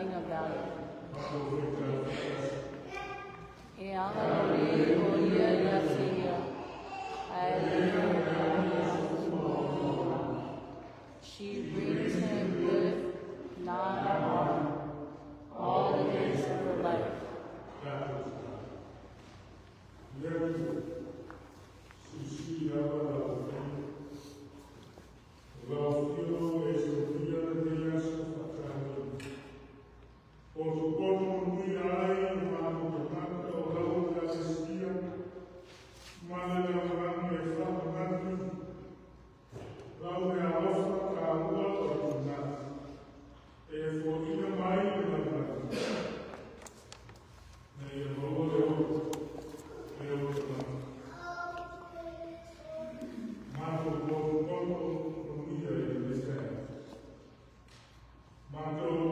Nothing of value. E agalelei ʻo ia iā Seira, a e lilo ʻo ia i. She brings him good, not harm, all the days of her life. Le Atua, silisili lava lau Afioga. O lau Afioga e solia lenei aso faataua. Potopoto manuia ai o matou tagata o lau Ekalesia ma le lalolagi e faamanatu lau meaalofa taua o le tina e foaiina mai le lalolagi. Ina ia maua le ola le ola tagata. Matou potopoto manuia i lenei taeao. Matou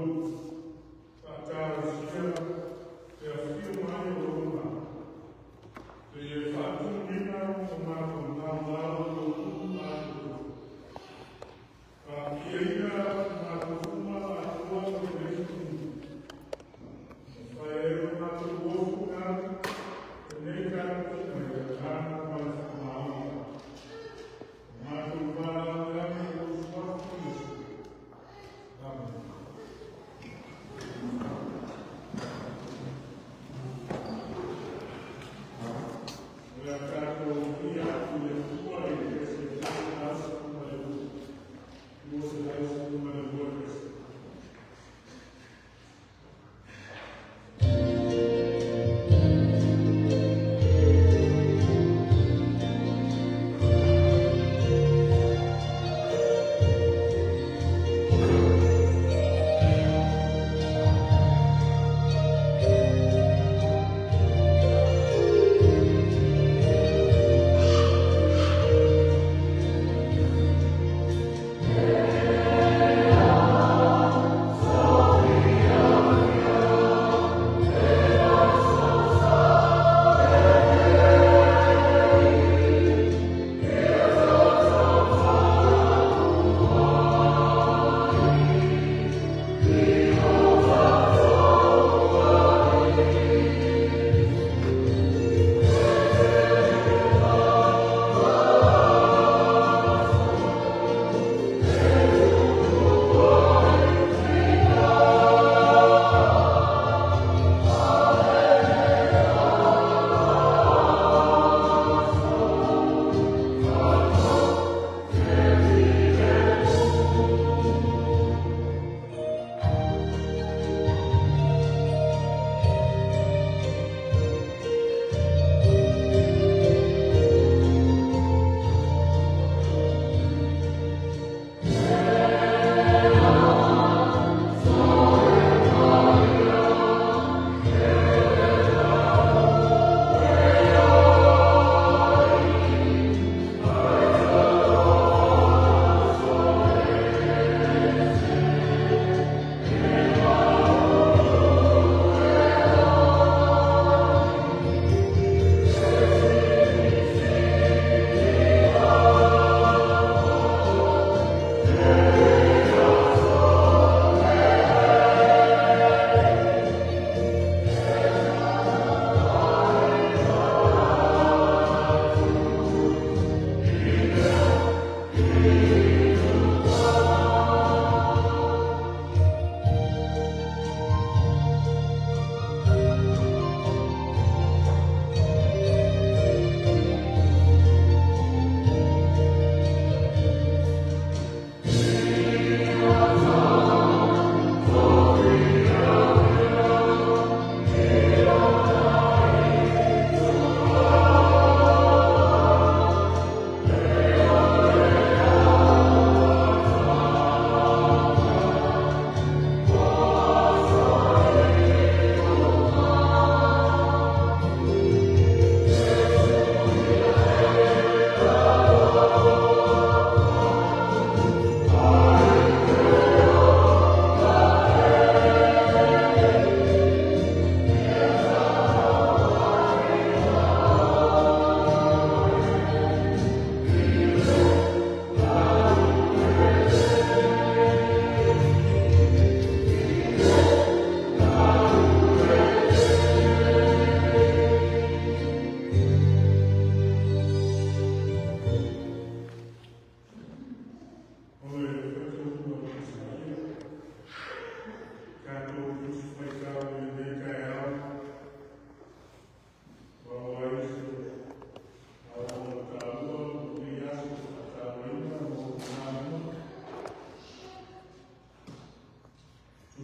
faatalosia le afio mai o lou Agaga. E faatumuina o matou laolao i lou tumu atoatoa. Faapiaina matou uma atoa i lenei fanua. Mafai ai ona matou ofu galu lenei tapuaiga i le agaga ma le faamaoni. O matou valaauina i lou suafa Iesu. Amen.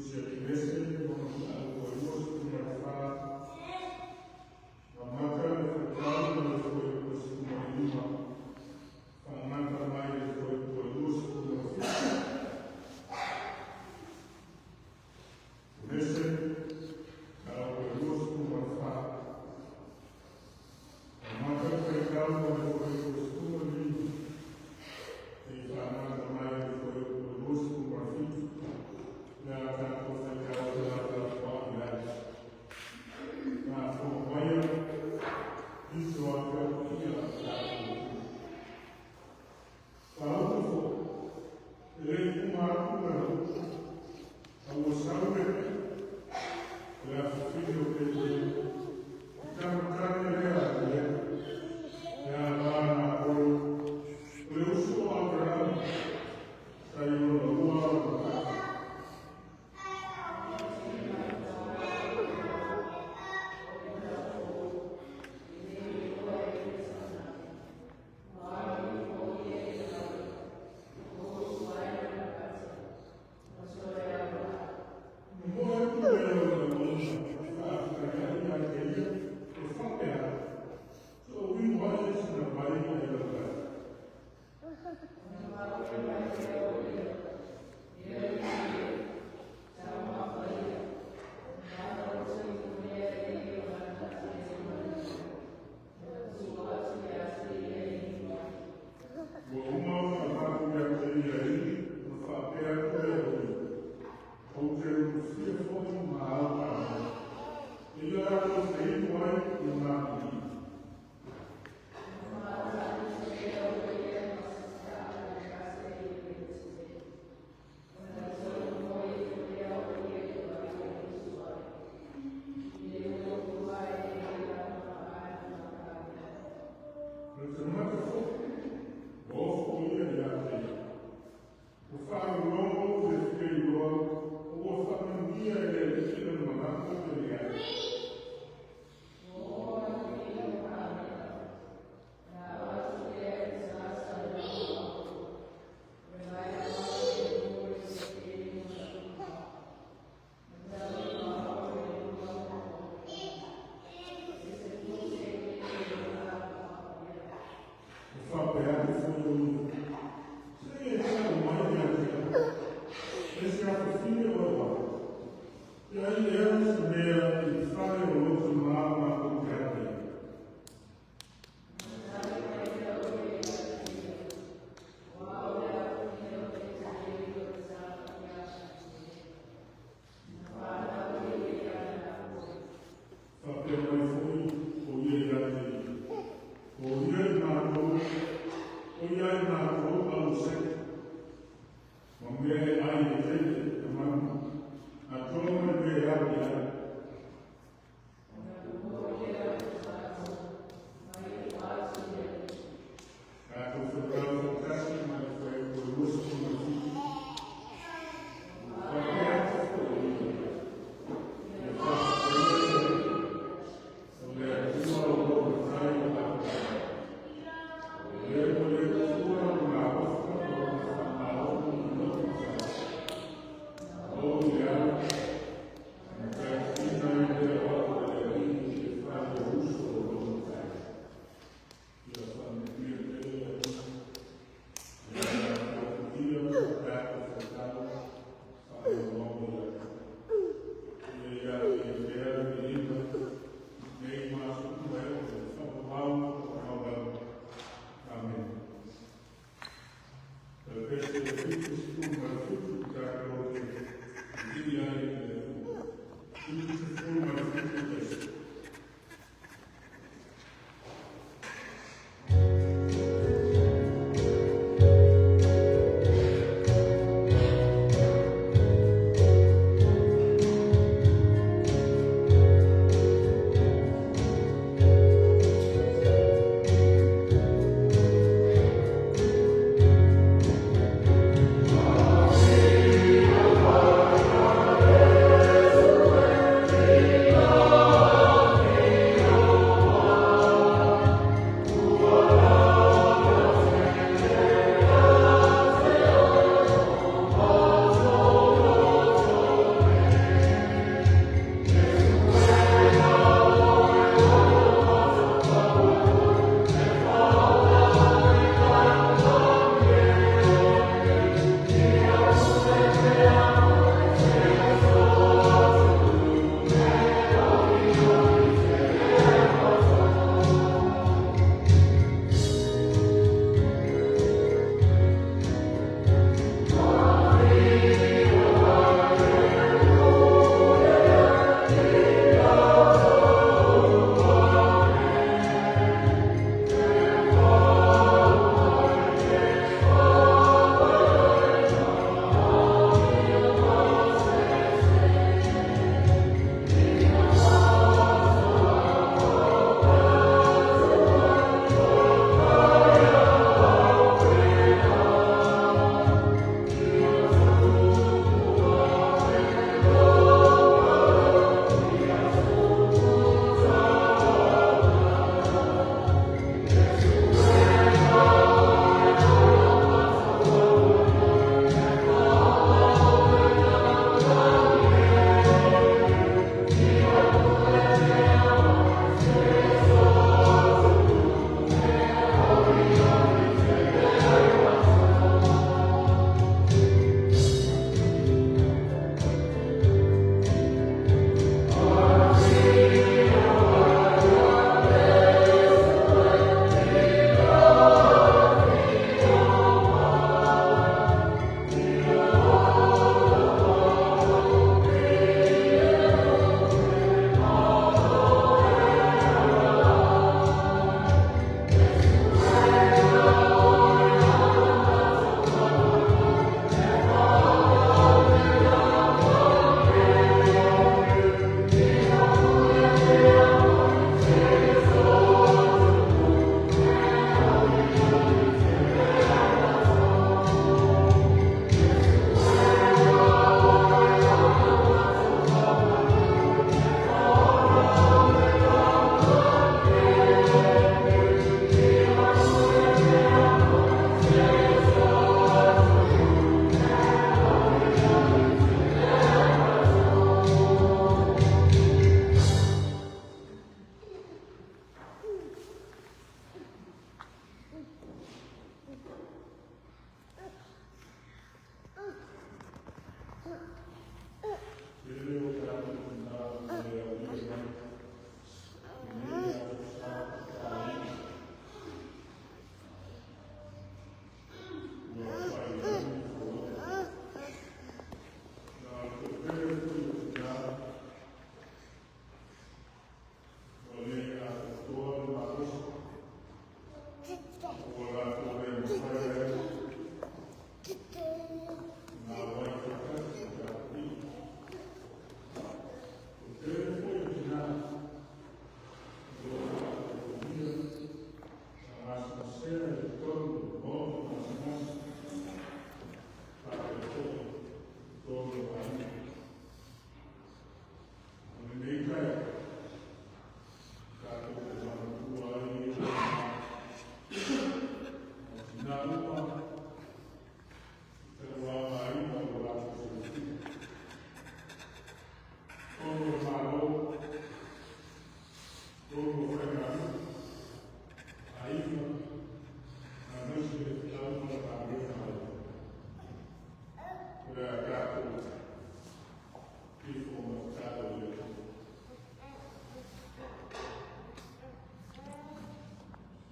Amen.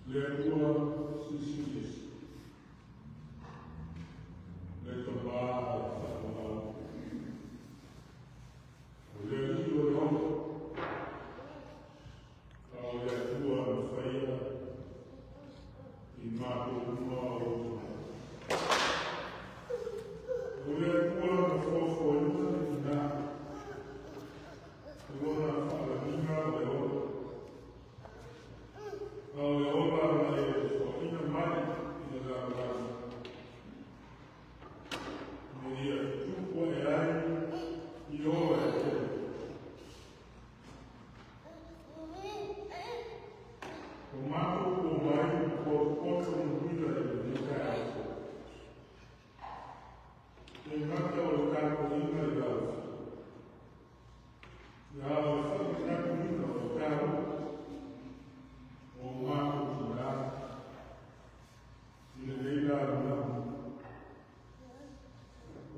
Le Atua Silisili Ese, le Tamā e Faavalau, o le Alii o le ola, a o le Atua na faia i matou uma o ou tagata. O le Atua na foafoaina le tina, o lona faalagiga o le ola, a o le ola na e foaina mai i le lalolagi, ina ia tutupu ae ai i ola e tele. O matou omai ma potopoto manuia i lenei taeao fou. E gata o le tapuaiga i lau Afioga, a o le faamanatuina o le taua o matou tina i lenei lalolagi,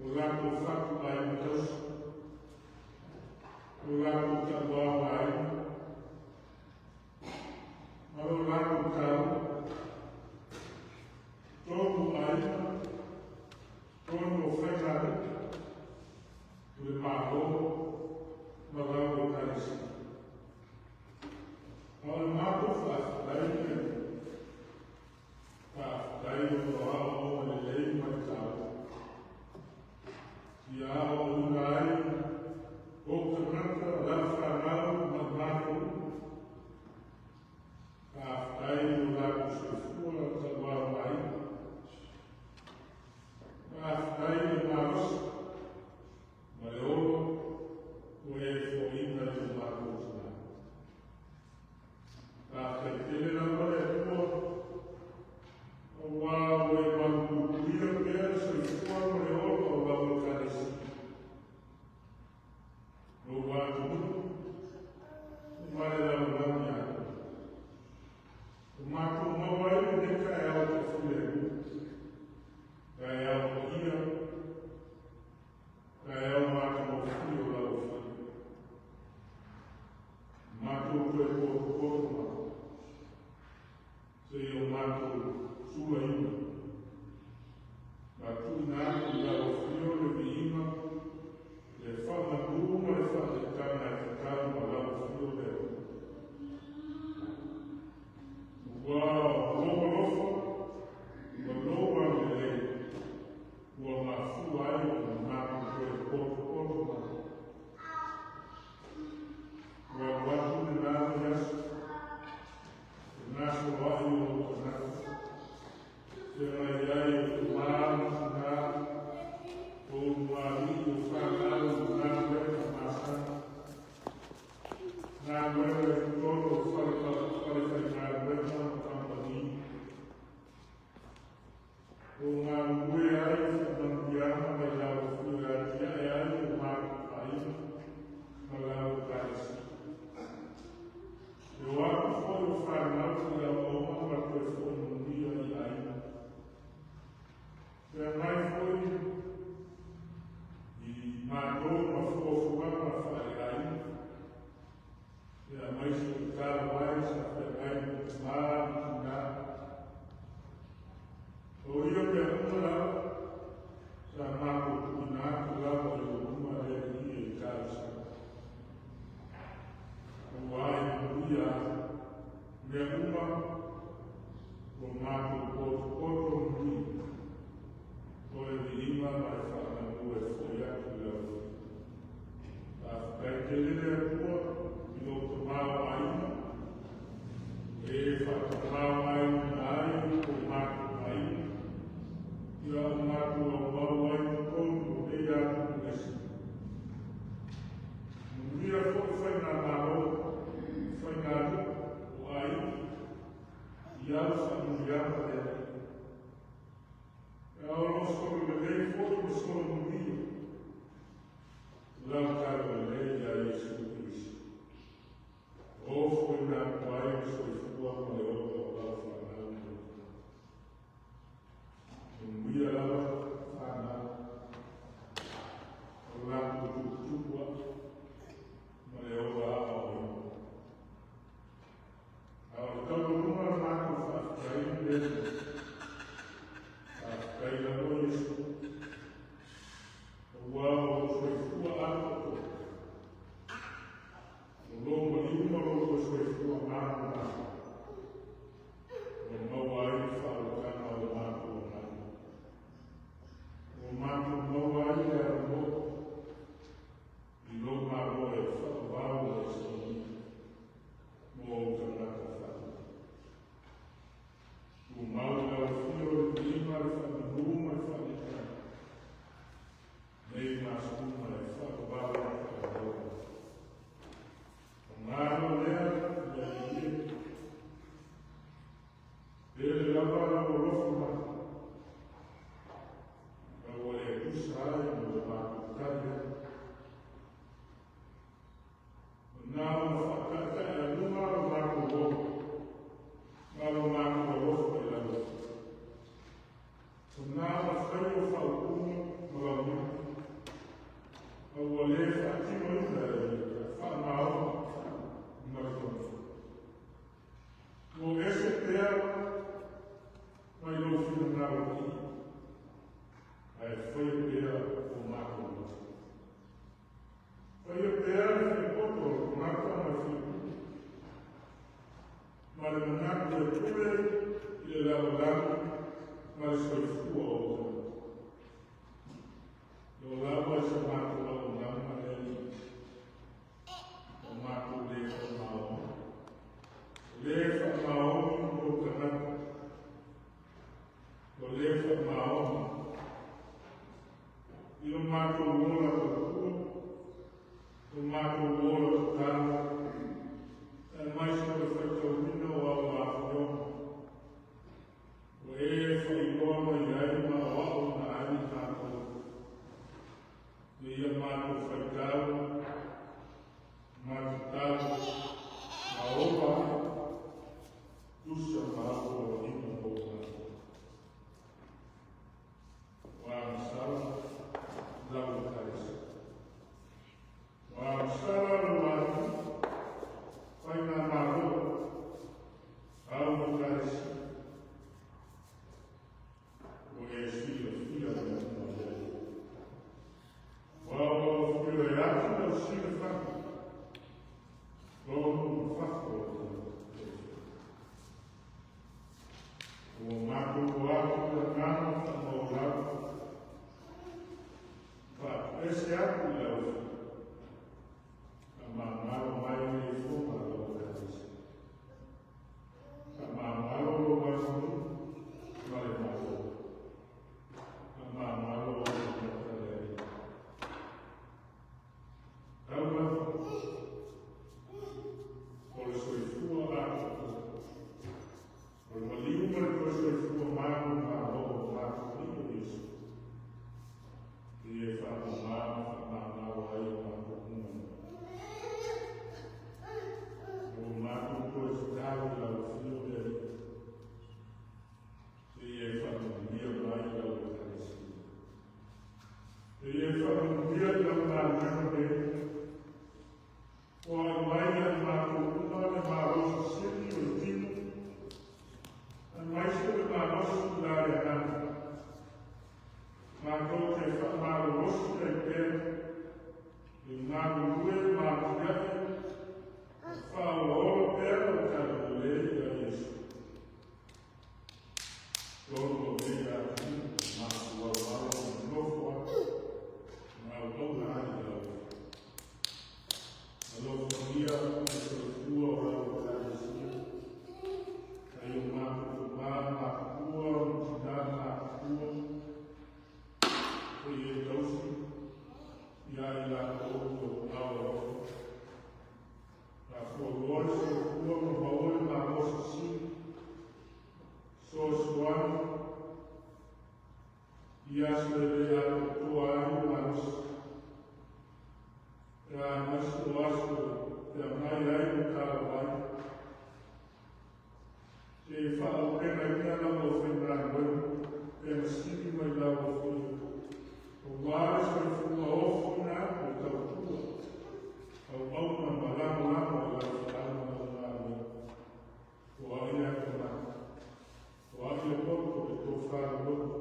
o latou fatuaiga tausi, o latou taua o aiga, ma lo latou taua, tonu o aiga, tonu o faiganuu, o le Malo ma lau Ekalesia. A o le matou faafetai le faafetai o lo aoaoga lelei ma le taua. Ia aoaoina ai ou tagata, lau fanau ma i matou. Faafetai o latou soifua tauaogaina. Faafetai le malosi ma le ola ua e foaiina i o matou tina. Faafetai tele lava le Atua, aua ua e malupuipuia pea le soifua ma le ola o lau Ekalesia. Lou atunuu ma le lalolagi atoa. O matou maua ai lenei taeao toafilemu, taeao paia, taeao matagofie o lau Afioga. Matou toe potopoto mai, seia o matou sulaina, ma tuuina atu i lau Afioga le viiga, le faamanu ma le faautautaga e tatau ma lau Afioga le Atua. Ua lou alofa ma lou agalelei ua mafua ai ona matou toe potopoto mai. Ua alu atu lena vaiaso, e gasoloai o ou tagata, feagai ai o tama ma tina, o ulugalii o fanau i galuega masani, galuega i totonu o falefaigaluega ma kamupani, o galulue ai i faamanuiaga mai lau Afioga e atiae ai o matou aiga ma lau Ekalesia. E o atu foi o fanau i aoaoga ma toe foi manuia i aiga. Feagai foi i matou ma fuafuaga faaleaiga, aemaise o tatalo mai sa feagai ma tama ma tina. O ia mea uma lava, sa matou tuuina atu lava i ou luma le Alii e talosaga. Ua e manuia ai mea uma ua matou potopoto manuia, o le viiga ma le faamanu e foi atu i lau Afioga. Faafetai tele le Atua i lou tamaoaiga, e faatamaoaigaina ai o matou aiga, ia o matou aumau ai totonu o nei atunuu ese. Manuia foi faigamalo, faiganuu o aiga, i au faamanuiaga le Alii. A o lo o solo lelei foi ma solo manuia lau talalelei ia Iesu Keriso. O foaiina atu ai le soifua ma le ola o lau fanau ma lou tagata. Manuia lava fanau, o latou tuputupu ae ma le ola aoaoina. A o le taualuga o le matou faafetai. faatinoina e faamaoni ma le tonu. Ua ese pea mai lou finagalo i ae faia pea o matou loto. Faia pea le falepoto o le tagata ma le faipule, ma le manatu e pule i le lalolagi ma le soifua o tagata. O lava i sa matou auaunaga le Alii, o matou le faamaoni. O le faamaoni mo tagata, o le faamaoni i lo matou ola tautua, lo matou ola tatalo, aemaise o le faitauina o au afioga, ua e faailoa mai ai ma aoaoina ai i matou, ina ia matou faitau, ma tatalo, ma ola ai, tusa ma au poloaiga mo matou. Ua agasala lau Ekalesia. Ua agasala lou atunuu, faigamalo, au Ekalesia. Ua e silafia mea uma e Alii. Ua ou afio e ati lau silafana, totonu ma fafo o le Ua matou o atu i le agaga faamaualalo, faatuese atu i lau Afioga, faamagalo mai le ifoga a lau Ekalesia. Faamagalo lou atunuu ma le Malo. Faamagalo ou tagata le Alii. Tau lava o le soifua atoatoa, o le maliu ma le toe soifua manumalo o matou Alii o Iesu, e faamama ma faamagalo ai o matou uma nei. Ua matou toe tatalo i lau Afio le Alii, seia e faamanuia mai lau Ekalesia. Seia e faamanuia i lau galuega nei, foai mai ia i matou uma le malosi sili o le tino, aemaise le malosi la le agaga. Matou te faamalolosi ai pea i galulue ma atiae, faaolaola pea lau talalelei ia Iesu. Totonu o nei atunuu, matou auala ma nonofo ai, ma auauna ai i lau Afioga. Alofagia le soifua o lau Ekalesia, nai o matou tama matutua ma tina matutua, seia e tausi ia i latou i lou aao alofa. Faafualoa le soifua ma maua le malosi sili, fesoasoani i aso e le atoatoa ai le malosi, pe a aemaise o aso e feagai ai le talavai. Se faaauupegaina lau aufaigaluega pe masili mai lau Afio, aua le soifua ofoina atu e tautua, auauna ma lagolago i lau feau ma lau galuega. Foai le atamai, foai le poto, le tofa loloto,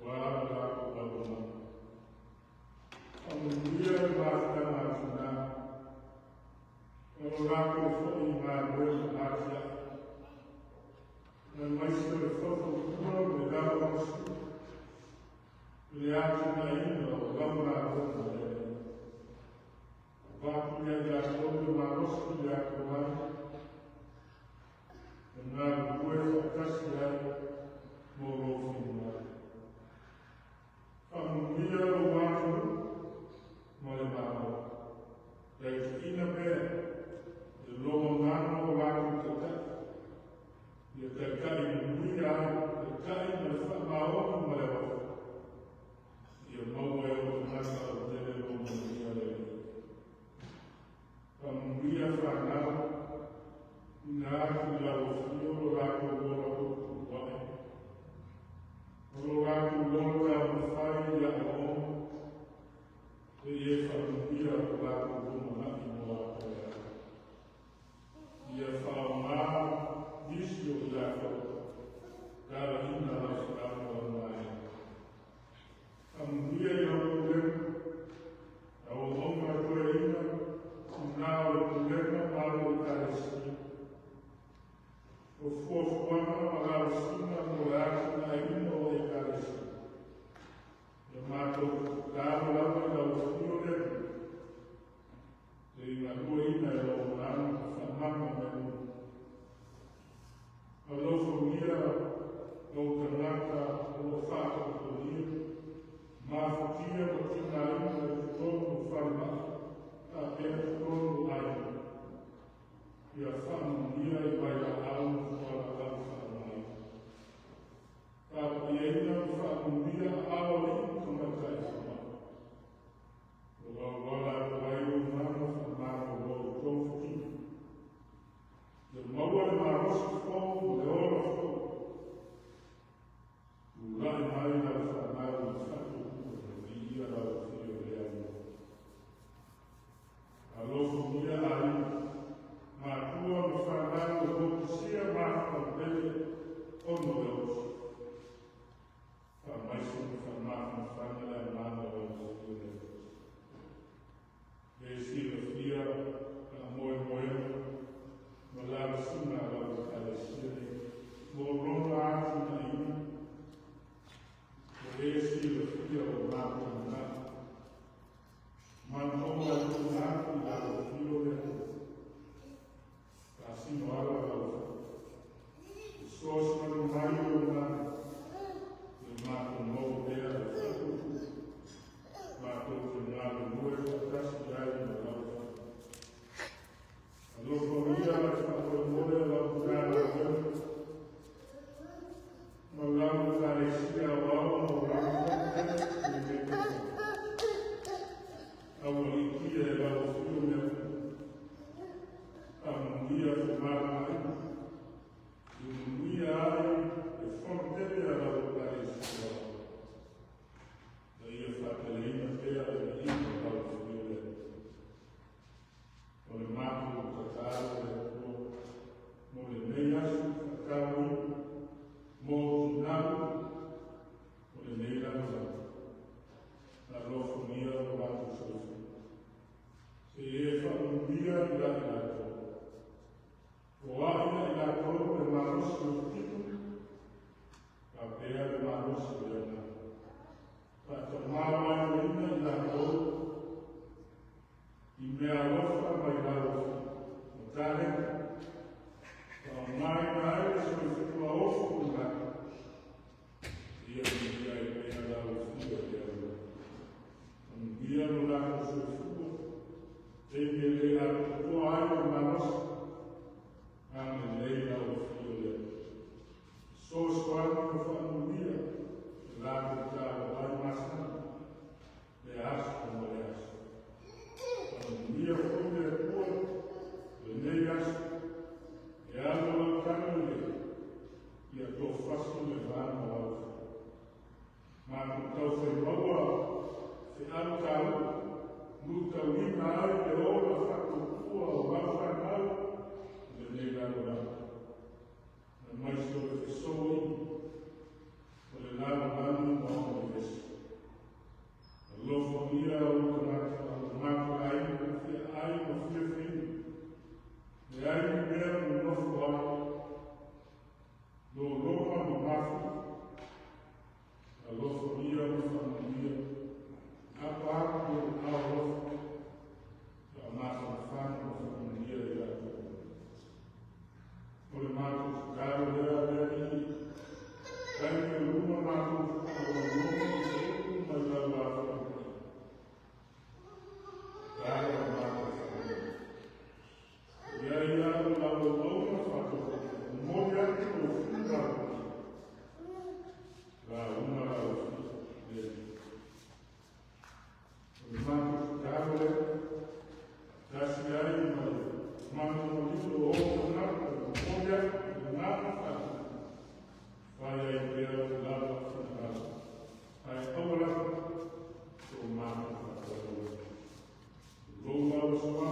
ua le latou auaunaga. Faamanuia le mafutaga a tina, o lo latou foi galuega atiae, aemaise o le faufautua ma le lagolagosua i le atinaeina o lau galuega le Alii. Avatu ia i latou le malosi i le atamai, e galulue faatasi ai mo lou finagalo. Faamanuia lou atunuu ma le Malo. Taitaiina pea le lomagano o latou taitai, ia taitai manuia ai, taitai ma le faamaoni ma le alofa, ia maua Se e faamanuia lo latou lumanai mo a taeao. Ia faaaogā nisi o i latou e alaiina lau feau ma lau magaia. Faamanuia i lau pulega, lau auauna toeaina, tina o le pulega ma alo o Ekalesia. O fuafuaga ma lavasiga mo le atinaeina o Ekalesia. Ia matou tatalo lava i lau afio le Atua. Se i galueaiina e lou Agaga ma faamama mea uma. Alofagia ou tagata o lo o faataotolia, mafatia ma tigaina i totonu o falemai faapea totonu o aiga. Ia faamanuia i vailaau ma fualaau faaaogaina. Faapaiaina ma faamanuia aao o alii ma tamaitai fomai. O lo auala atu ai o agaga faamalolo i tou tino. Ia maua le malosi fou ma le ola fou. Tulai mai lau fanau i le faatuatua ma viia lau afio i le Atua. Alofagia aiga, matua ma fanau o motusia mafaufele ona o le oti. Faamaise ma faamafanafana le agaga o lau afio le Atua. E silafia faamoemoega ma lavasiga a lau Ekalesia nei mo lona atinaeina. Ua e silafia o matou manao. Manaoga e tuuina atu i lau afio le Atua. Faasino ala lau afio. Fesoasoani mai lou agaga. Ia matou maua pea le faatuatua. Matou te galulue faatasi ai ma lau afio. Alofagia le faamoemoe o lau Matagaluega ma lau Ekalesia aoao mo lana fonotele i lenei tausaga. Aualiitia e lau afio le Atua. Faamanuia femalagaaiga. Ia manuia ai le fonotele a lau Ekalesia aoao. Na ia faateleina pea le viiga o lau afio le Atua. O le matou tatalo le Atua mo lenei aso faatauaina mo tinau o lenei lalolagi. Alofagia lo latou soifua. Se e faamanuia i la i latou. Foai ia i latou le malosi o le tino, faapea le malosi o le agaga. Faatamaoaigaina i latou i mea alofa mai lau afio. Ma talenta. Faaaogaina ai le soifua ofu i latou. Ia manuia ai pea lau afio i le Atua. Manuia lo latou soifua, taimi e le atoatoa ai le malosi, agalelei lau afio le Atua. Fesoasoani ma faamanuia le latou tauavai masani, le aso ma le aso. Faamanuia foi le Atua lenei aso, e alo lau tagalelei, ia toafasi le va ma lau afio. Matou taufai maua feau taua, lutauina ai le ola faatuatua o lau fanau i lenei lalolagi. Aemaise o le fesouaina o le lalolagi ma ona vevesi. Alofagia ou tagata o tamāto'aiga fia ai ma fia feinu. Leai ni mea nonofo ai, lologa ma mafuta. Alofagia ma faamanuia, apa atu i lou aao alofa, faamafanafana ma faamanuia i latou. O le matou tatalo lea le Alii, taimi o luma matou faalogologo i se upu mai lau afioga. Ia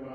mai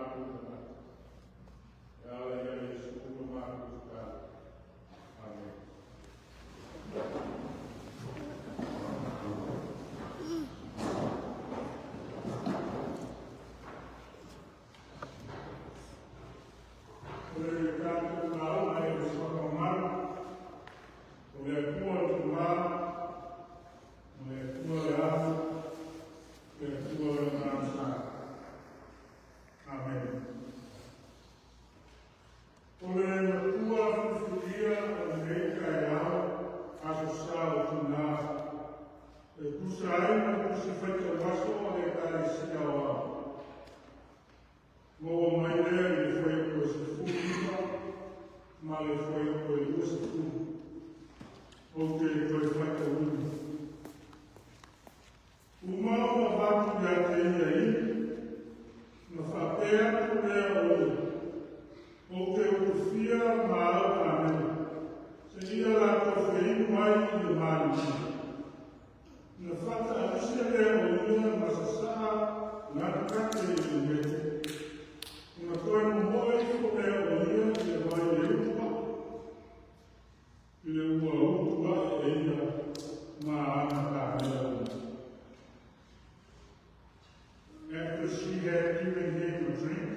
she had given him a drink,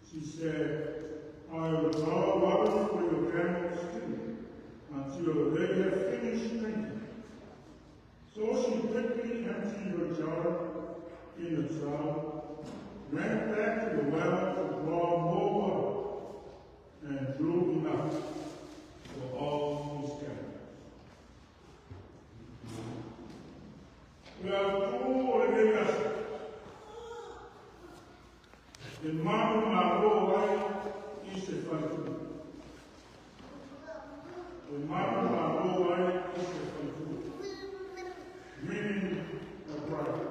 she said, "I will draw water for your camels too, until they have finished drinking." So she quickly emptied her jar in the trough, went back to the well to draw more water, and drew enough for all his camels. Le autu o lenei aso, e manumalo ai i se faletua. E manumalo ai i se faletua. Meaning a bride.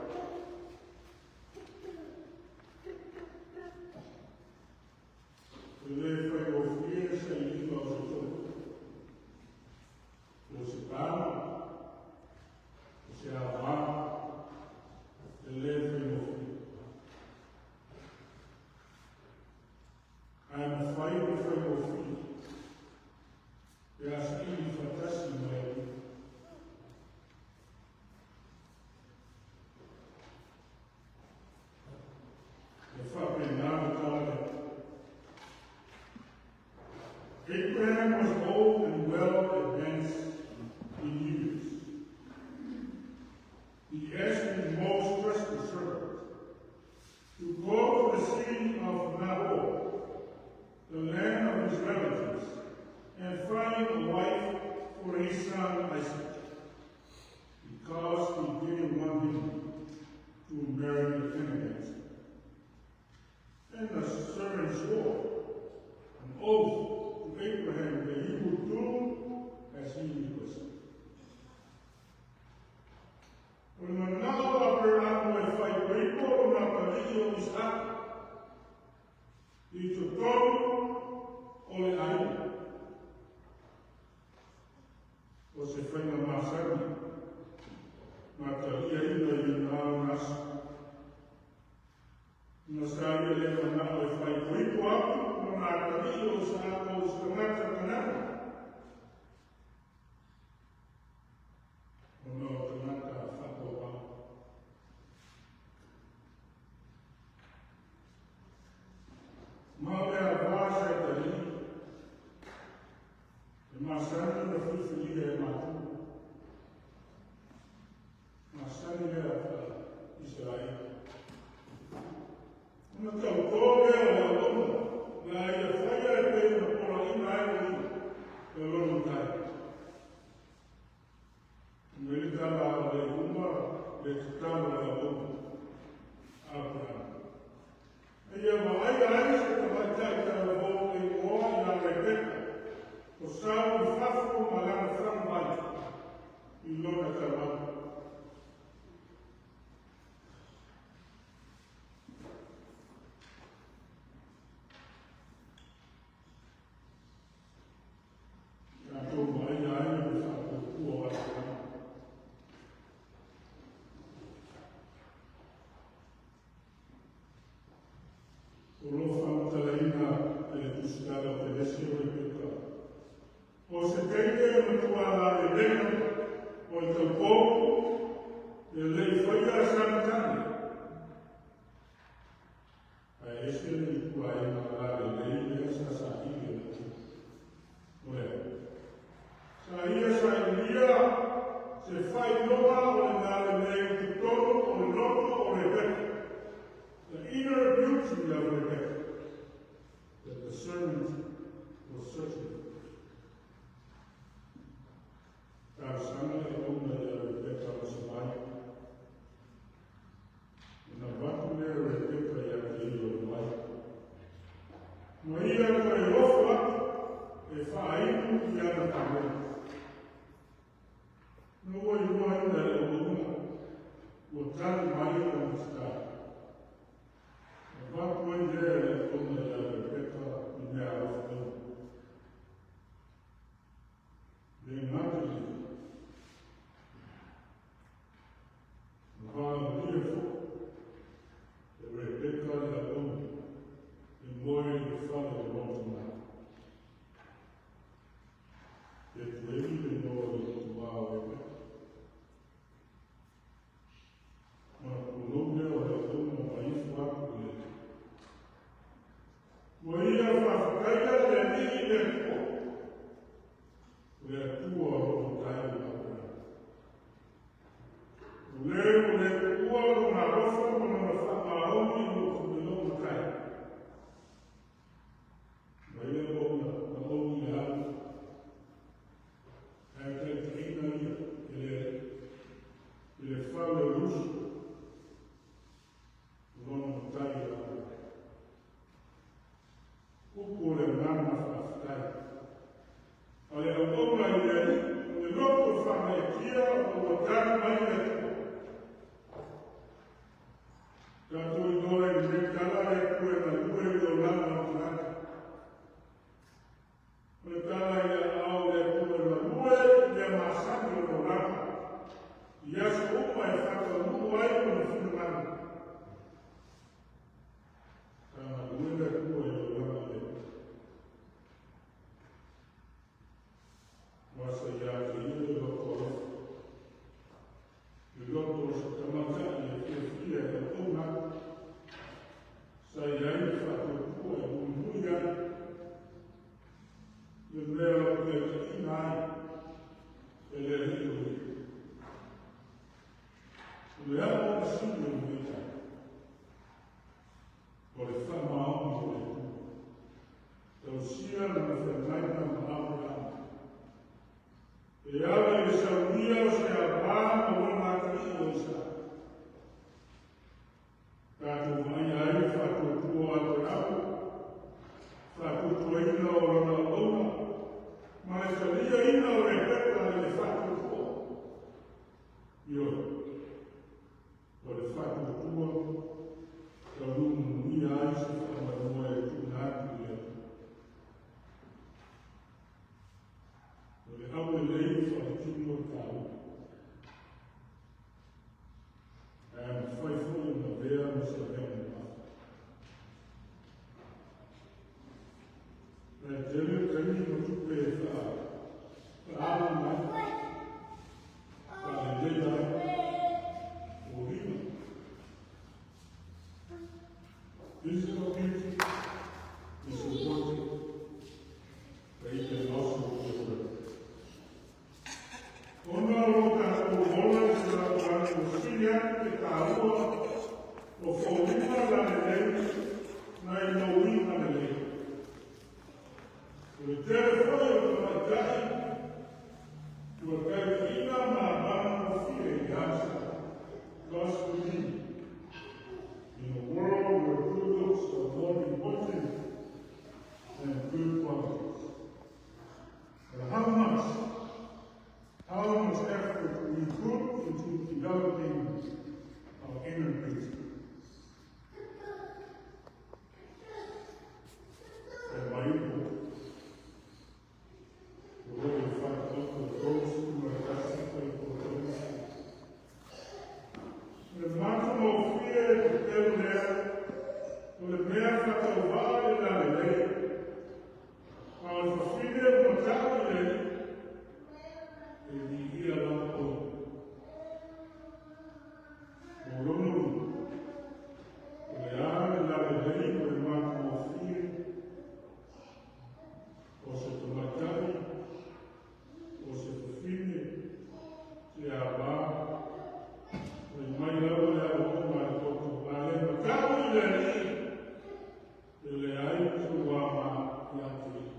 E le faigofie sailiga o se tolu. O se tama, o se aoga, e le faigofie. Ae mafai ona faigofie pe a saili faatasi ma le Atua. E faapena le tala lea. Abraham was old and well advanced in years. He asked his most trusted servant to go to the city of Nahor, the land of his relatives, and find a wife for his son Isaac, because he didn't want him to marry a Canaanite. And the servant swore an oath to Abraham that he would do as he requested. O le manao o Aperamo e faaipoipo lona atalii o Isaaka i totonu o le aiga. O se faiga masani na taliaina i lena aso. Na sa ia le manao e faaipoipo atu lona atalii o Isaaka o se tagata Kanana. Ona o tagata faapaupau. Ma o le avā sa e talii, e masani ona filifilia e matua. Masani lea Iseraele. Ona tautō lea o le auauna, le a ia faia e pei ona polaina ai o ia, e lona matai. Mai le tala o le uma le tatalo a le auauna, Abraham. A ia vaaia ai se tamaitai talavou e igoa ia Rebeka, o sau i fafo ma lana faguvai i lona taulaga. Tatou vaaia ai le faatuatua o Aperamo. O lo o faamatalaina e le Tusitala o Kenesi o Rebeka. O se teine e matua lalelei o le taupou e le i faia sana tane. Ae ese le ituaiga lalelei lea sa saili e le Atua. O le a? Sa ia sailia se faailoga o le lalelei i totonu o le loto o Rebeka. The inner beauty of Rebecca that the servant was searching for. Talosaga le auauna ia Rebeka ma se vai. tala le Atua e galue i le olaga o le tagata. O le tala i aao o le Atua e galue i mea masani o le olaga, i aso uma e faataunuu ai lona finagalo. Sa galue le Atua i le olaga lea. Ua sa ia te ia le loto alofa, le loto o se tamaitai e fiafia e auauna atu, sa i ai le faatuatua e mulimuli ai, le mea o le taitaiina ai e le Alii o ia. O le aoga sili o lenei taeao, o le faamaoni o le Atua. Tausia lana feagaiga ma Aperahama. E ala i le saunia o se ava ma lona atalii o Isaka. Tatou vaaia ai le faatuatua o Aperahama, faatuatuaina o lana auauna, ma le taliaina o Rebeka i le faatuatua. Ioe, o le faatuatua taunuu manuia ai se faamoemoe e tuuina atu i le Atua. O le aulelei faaletino le taua. Ae mafai foi ona avea ma se avega mamafa. Ae tele le taimi ma tupe e faaalu mai, faaleleia ai foliga. Physical beauty is important, but it can also be a burden. Ona o lo tatou ola i se lalolagi ua sili atu le taua o foliga lalelei nai lo uiga lelei. O le tele foi o tamaitai ua taitaiina ma amagofie i aso. Thus we live in a world where good looks are more important than good qualities. But how much effort we put into developing our inner beauty? E mai o lo o whakatakoto 31 i ko tolu. O le matagofie le pelu lea, o le mea whakauvaa le lalelei. A o le fafine o matau i le Alii, e viia lava oe. O lona uiga, o le a le lalelei o le matagofie o se tamaitai, o se fafine, se ava, mai mai lava le aoaoga a le poto, a le matau i le Alii, e leai sou ama ia te ia.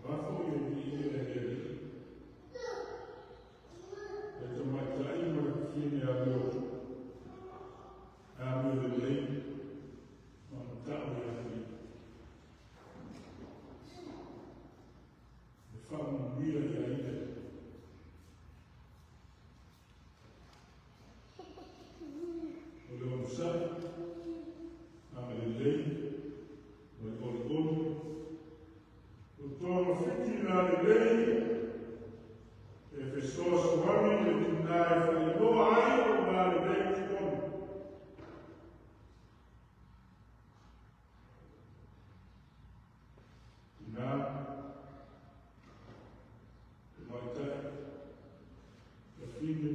Lafo i e viia e le Alii. Le tamaitai ma le fafine amiotu. Amio lelei, ma matau ia te ia. Le faamanuia ia i le O le onosai, agalelei, ma le olioli. O togafiti lalelei e fesoasoani i le tinā e faailoa ai o lalelei i totonu. Tinā, tamaitai, fafine,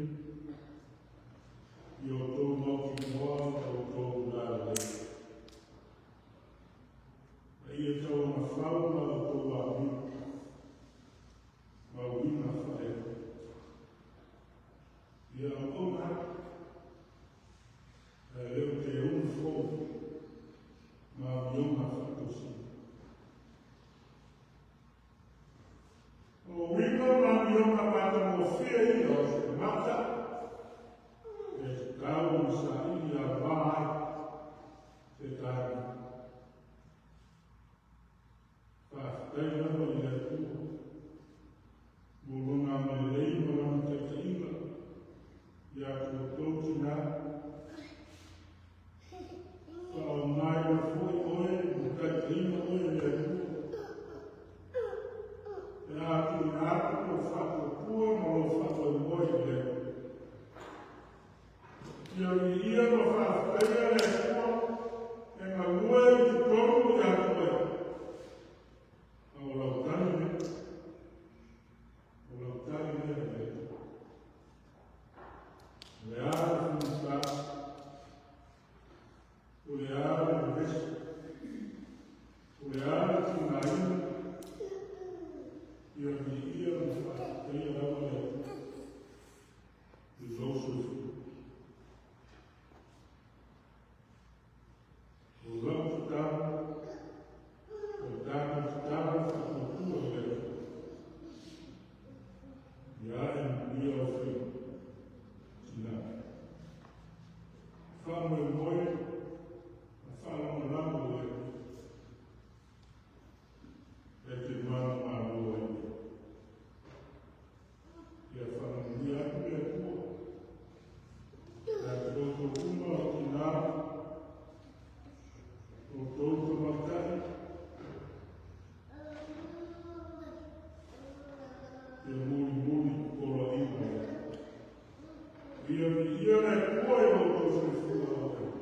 i outou mautinoa ma outou lalelei. A ia tauagafau ma outou amio, ma uiga faale-Atua. Ia te outou tinā, whaongai foi oe, ma taitaina oe le Atua. E a tuina atu lou faatuatua ma lou faamoemoe i le Atua. Ia viia ma faafetaia le Atua e galue i totonu ia te oe. A o lau tali lea, o lau tali lea i le Atua. O le a le faigata, o le a le vevesi, o le a le tigaina, ia viia ma faafetaia lava le Atua i lou soifua. O lau tatalo, o le tatou tatalo faatuatua i le Atua. Ia ae manuia lau faiva, tina. Faamoemoe ma faalagolago i le Atua. E te manumalo ai. Ia faamanuia atu le Atua. Ia te outou uma o tina, outou tamaitai, ia mulimuli poloaiga o le Atua. Ia viia le Atua i lo outou soifua.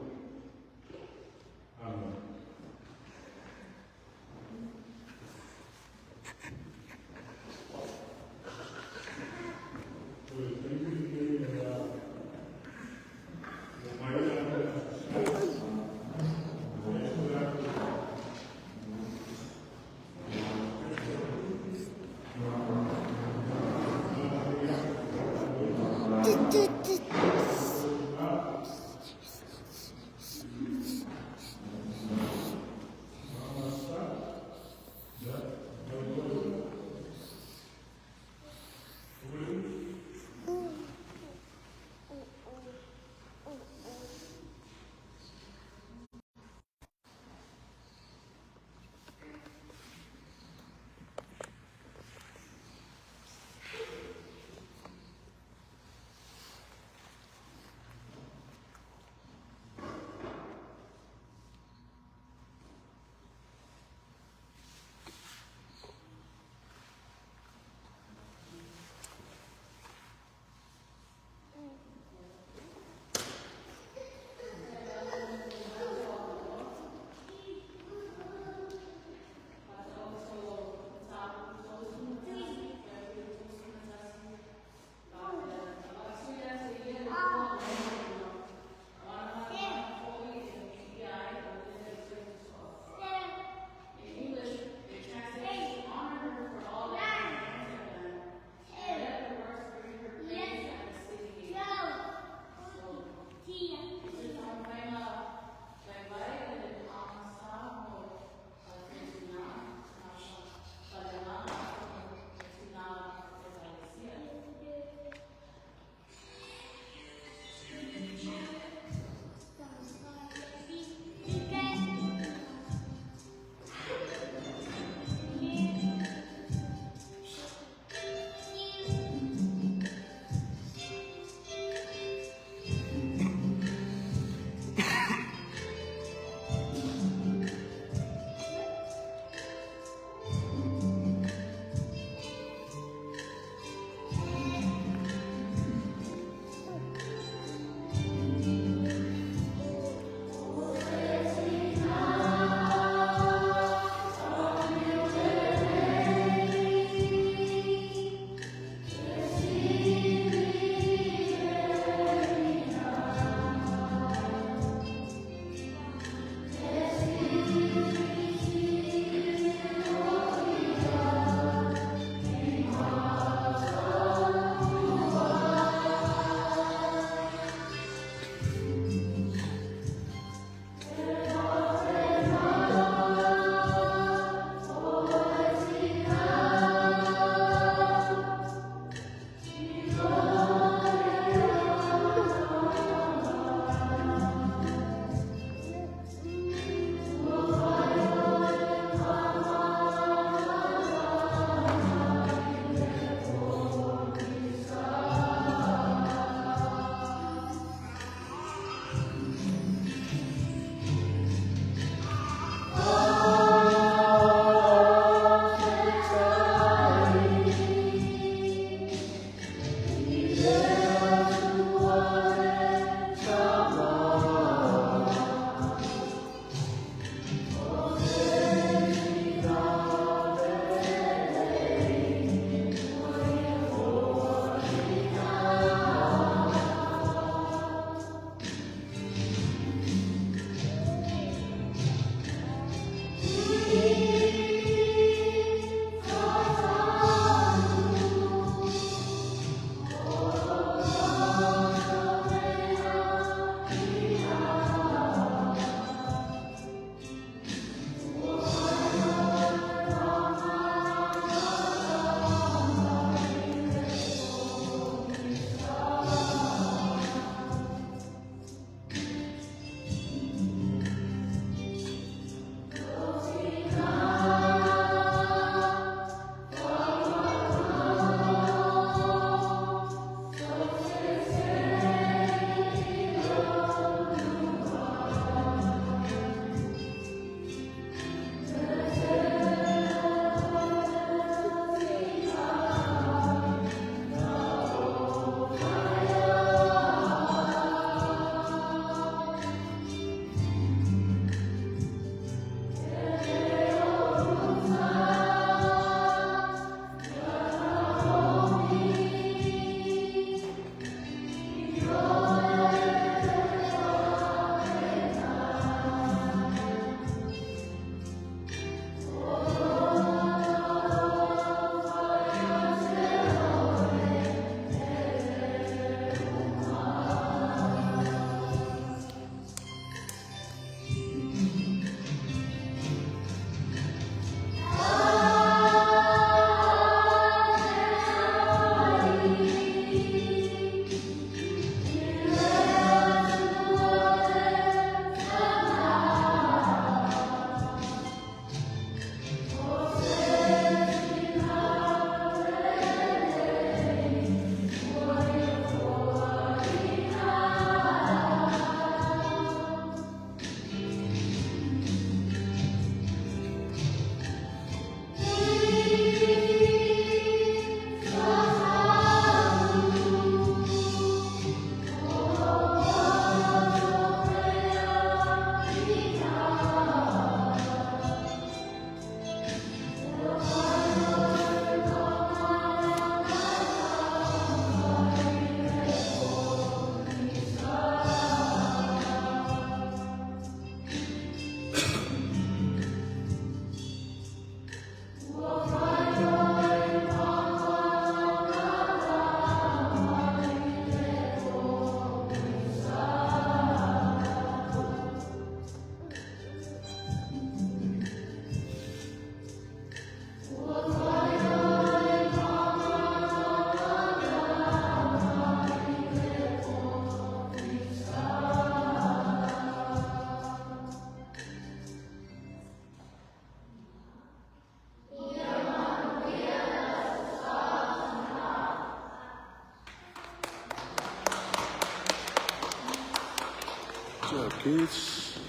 Good job, kids.